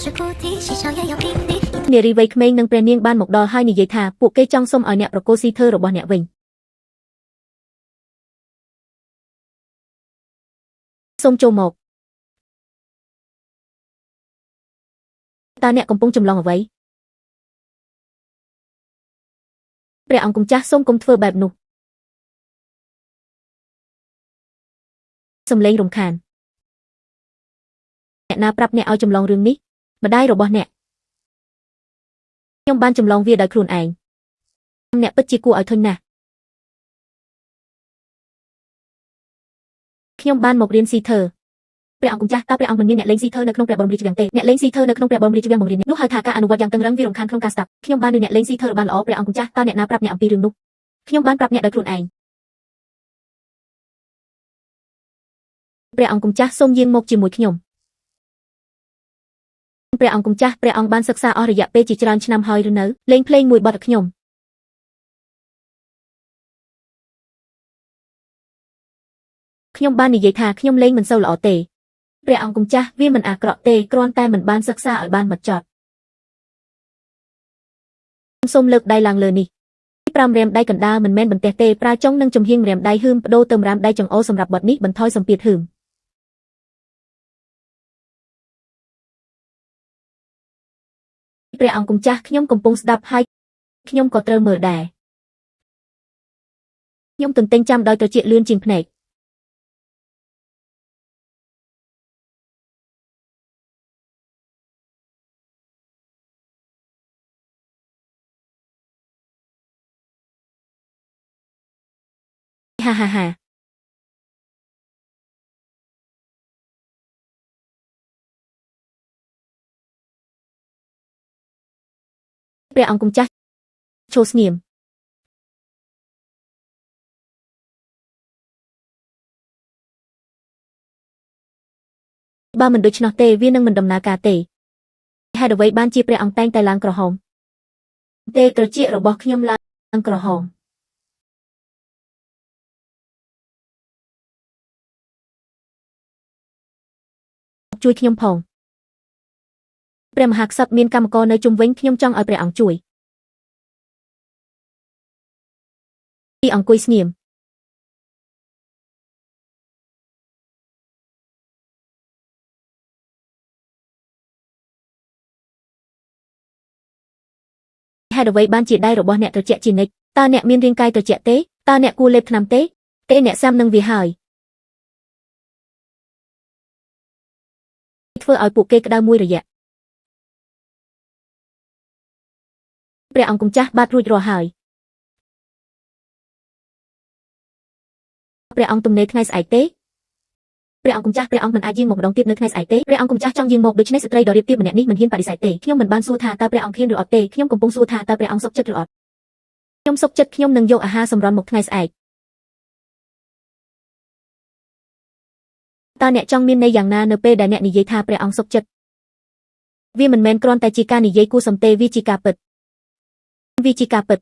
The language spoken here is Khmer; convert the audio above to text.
是菩提，嬉笑鸳鸯平地。 នារីវ័យក្មេងនិងព្រះនាងបានមកដល់ហើយនិយាយថាពួកគេចង់សុំឲ្យអ្នកប្រគល់ស៊ីធើរបស់អ្នកវិញសូមចូលមកតើអ្នកកំពុងចម្លងអ្វីព្រះអង្គម្ចាស់សូមកុំធ្វើបែបនោះសំឡេងរំខានអ្នកណាប្រាប់អ្នកឲ្យចម្លងរឿងនេះម្ដាយរបស់អ្នកខ្ញុំបានចម្លងវាដោយខ្លួនឯងអ្នកពិតជាគួរឲ្យធុញណាស់ខ្ញុំបានមករៀនស៊ីធើព្រះអង្គម្ចាស់តើព្រះអង្គមិនមានអ្នកលេងស៊ីធើនៅក្នុងព្រះបរមរាជវាំងទេអ្នកលេងស៊ីធើនៅក្នុងព្រះបរមរាជវាំងបង្រៀននោះហៅថាការអនុវត្តយ៉ាងតឹងរឹងវារំខានក្នុងការស្ដាប់ខ្ញុំបាននឹងអ្នកលេងស៊ីធើបានល្អព្រះអង្គម្ចាស់តើអ្នកណាប្រាប់អ្នកអំពីរឿងនោះខ្ញុំបានប្រាប់អ្នកដោយខ្លួនឯងព្រះអង្គម្ចាស់សូមយាងមកជាមួយខ្ញុំព្រះអង្គម្ចាស់ព្រះអង្គបានសិក្សាអស់រយៈពេលជាច្រើនឆ្នាំហើយឬនៅលេងភ្លេងមួយបទឲ្យខ្ញុំខ្ញុំបាននិយាយថាខ្ញុំលេងមិនសូវល្អទេព្រះអង្គម្ចាស់វាមិនអាក្រក់ទេគ្រាន់តែមិនបានសិក្សាឲ្យបានម៉ត់ចត់សូមលើកដៃឡើងលើនេះ5រាមដៃកណ្ដាលមិនមែនបន្ទះទេប្រើចុងនិងចំហៀងរាមដៃហឿមបដូរទៅរាមដៃចង្អុលសម្រាប់បទនេះបន្ថយសម្ពាធហឿមព្រះអង្គម្ចាស់ខ្ញុំកំពុងស្ដាប់ហើយខ្ញុំក៏ត្រូវមើលដែរខ្ញុំទន្ទេញចាំដោយត្រចៀកលឿនជាងភ្នែកហាហាហាព្រះអង្គម្ចាស់ឈរស្ងៀមបើមិនដូច្នោះទេវានឹងមិនដំណើរការទេហេតុអ្វីបានជាព្រះអង្គតែងតែឡើងក្រហមទេត្រចៀករបស់ខ្ញុំឡើងក្រហមជួយខ្ញុំផងព្រះមហាក្សត្រមានកម្មករនៅជុំវិញខ្ញុំចង់ឲ្យព្រះអង្គជួយទីអង្គុយស្ងៀមហេតុអ្វីបានជាដៃរបស់អ្នកត្រជាក់ជានិច្ចតើអ្នកមានរាងកាយត្រជាក់ទេតើអ្នកគួរលេបថ្នាំទេទេអ្នកសាំនឹងវាហើយធ្វើឲ្យពួកគេក្តៅមួយរយៈព្រះអង្គម្ចាស់បាទរួចរាល់ហើយព្រះអង្គទំនេរថ្ងៃស្អែកទេព្រះអង្គម្ចាស់ព្រះអង្គមិនអាចយាងមកម្ដងទៀតនៅថ្ងៃស្អែកទេព្រះអង្គម្ចាស់ចង់យាងមកដូច្នេះស្ត្រីដ៏រៀបទៀបម្នាក់នេះមិនហ៊ានបដិសេធទេខ្ញុំមិនបានសួរថាតើព្រះអង្គហ៊ានឬអត់ទេខ្ញុំកំពុងសួរថាតើព្រះអង្គសុខចិត្តឬអត់ខ្ញុំសុខចិត្តខ្ញុំនឹងយកអាហារសម្រន់មកថ្ងៃស្អែកតើអ្នកចង់មានន័យយ៉ាងណានៅពេលដែលអ្នកនិយាយថាព្រះអង្គសុខចិត្តវាមិនមែនគ្រាន់តែជាការនិយាយគួរសមទេវាជាការពិតវាជាការពិត